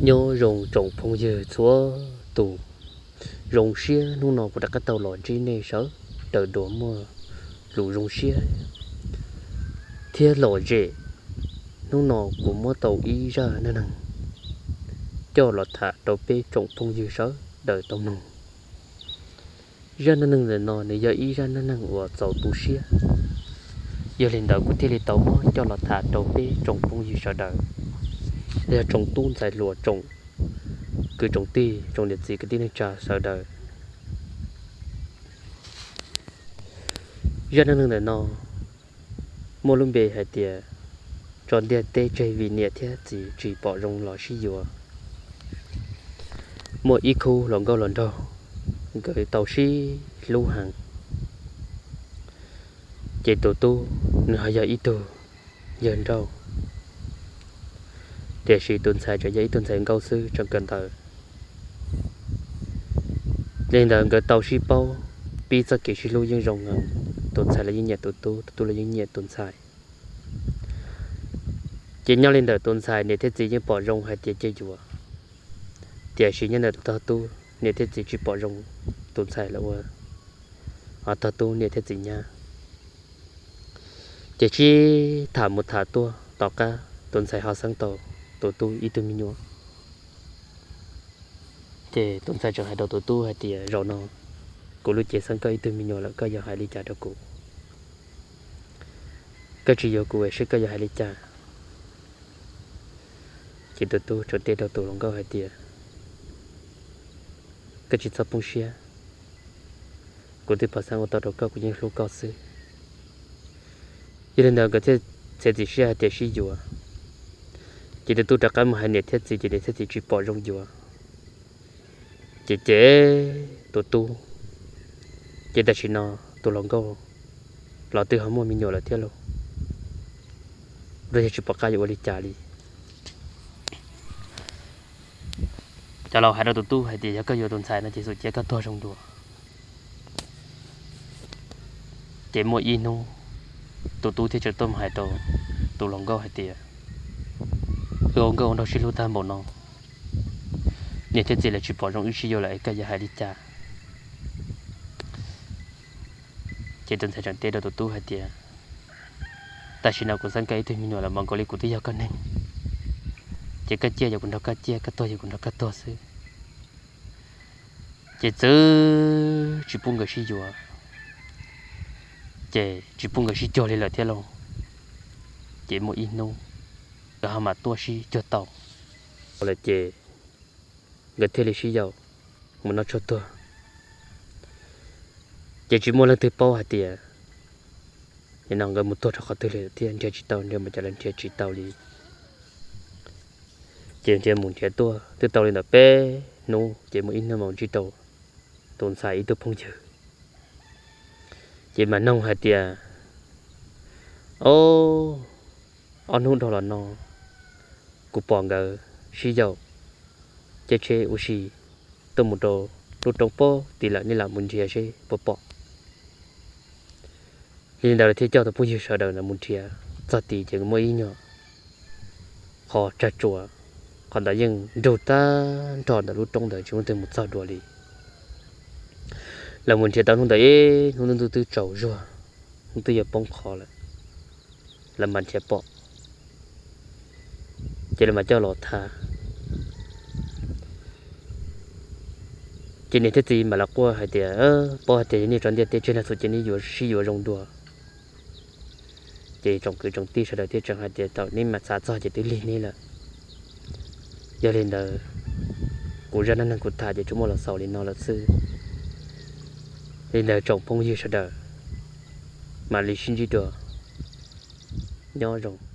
Nyob zoo tsoom phooj ywg txhua tus, zoo siab hnub no kuv rov qab tau los ntsib nej sawv daws dua muaj lus zoo siab thiab lom zem. Hnub no kuv muab tau ib zaj neej neeg coj los tham rau peb tsoom phooj ywg sawv daws tau mloog. Zaj neej neeg ntawm no nws yog ib zaj neej neeg uas txaus tu siab, yog li ntawd kuv thiaj li tau muab coj los tham rau peb tsoom phooj ywg sawv daws, los yog tsoom tub ntxhais hluas, tsoom kwv tsoom tij, tsoom niam txiv kwv tij neej tsa sawv daws. Zaj neej neeg ntawm no muaj lub npe hais tias tso ntiaj teb tseg vim niam thiab txiv tsis pom zoo los sib yuav. Muaj ib khub hluas nkauj hluas nraug, nkawd tau sib hlub heev, ces tus tub nws ho yog ib tug yawg nrauj, tiam sis tus ntxhais tseem yog ib tug ntxhais nkauj xwb tseem kawm ntawv. Li ntawd nkawd tau sib paub, pib txoj kev sib hlub yeej zoo heev, tus ntxhais los yeej nyiam tus tub, tus tub los yeej nyiam tus ntxhais. Ces nyob li ntawm tus ntxhais niam thiab txiv yeej pom zoo hais tias cia yuav, tiam sis nyob ntawm tus tog tub niam thiab txiv tsis pom zoo tus ntxhais los ua tog tub niam thiab txiv nyab. Ces sib tham mus tham tuaj tom qab tus ntxhais ho xeeb tau tus tub ib tug me nyuam. Ces tus ntxhais tseem hais rau tus tub hais tias, zaum no kuv lub cev xeeb koj ib tug me nyuam lawm, koj yuav hais li cas rau kuv? Koj tsis yuav kuv es koj yuav hais li cas? Ces tus tub tseem teb rau tus hluas nkauj hais tias, koj tsis txhob poob siab, kuv twb pom xeeb ua tau rau koj, kuv yeej hlub koj xwb. Yog li ntawd nkawd thiaj txiav txim siab hais tias sib yuav. Ces tus tub rov qab mus hais niam thiab txiv, ces niam thiab txiv tsis pom zoo yuav. Ces ces tus tub, ces tam sim no tus hluas nkauj los twb ho muaj me nyuam lawm thiab lauj, los yog tsis pom qab yuav ua li cas li. Cov laus hais rau tus tub hais tias yog koj yuav tus ntxhais no ces xum cia koj tuag zoo dua. Ces muaj ib hnub tus tub thiaj tseem tuaj mus hais rau tus hluas nkauj hais tias, wb ua nkauj ua nraug sib hlub tag npaum no, niam thiab txiv lawv tsis pom zoo wb sib yuav lawm es koj yuav hais li cas? Ces tus ntxhais tseem teb rau tus tub hais tias, tam sim no kuv xeeb koj ib tug me nyuam lawm, mas nkaus li kuv twb yog koj neeg, ces koj ciaj yog kuv nrog koj ciaj, koj tuag yog kuv nrog koj tuag xwb. Ces txwv tsis pub nkawd sib yuav, ces tsis pub nkawd sib cuag li lawm thiab lauj. Ces muaj ib hnub nkawd ho mam tuaj sib cuag tau lawm ces nkawd thiaj li sib yaum mus noj tshuaj tuag. Ces tsis muaj leej twg paub hais tias nim no nkawd mus tuag rau qhov twg li thiab nrhiav tsis tau, nrhiav mus cas los nrhiav tsis tau li. Ces nrhiav mus nrhiav tuaj twb tau li ntawm peb hnub, ces muaj ib hnub mam ntsib rau tus ntxhais ib tug phooj ywg. Ces mam noog hais tias, o, ob hnub dhau los no kuv pom nkawd sib yaum caij tsheb ua si tuaj mus rau lub roob pob tid lawm, nej lam mus nrhiav seb puas pom. Yog li ntawd lawv thiaj coj tus phooj ywg sawv daws mus nrhiav. Txog tid ces muaj ib nyuag qhov tsag tsuas, qhov ntawd yeej nrug tag nrho ntawm lub roob ntawd tsis muaj leej twg mus txog dua li. Lawv mus nrhiav tau hnub ntawd ib hnub ntuj twb tsaus zuag, hnub twb yuav poob qho lawm, lawv mam nrhiav pom, ces lawv mam coj los thav. Ces niam thiab txiv mam li quaj hais tias, paub hais tias yog nej tso ntiaj teb tseg no xwb ces nej yuav sib yuav zoo dua. Ces tsoom kwv tsoom tij sawv daws thiaj tseem hais tias thaum neb mam xav txog ces twb lig neb lawm. Yog li ntawd, kuv zaj neej neeg kuv tham ces tsuas muaj los xaus li no lawm xwb. Li ntawd tsoom phooj ywg sawv daws, Mam li sib ntsib dua. Nyob zoo.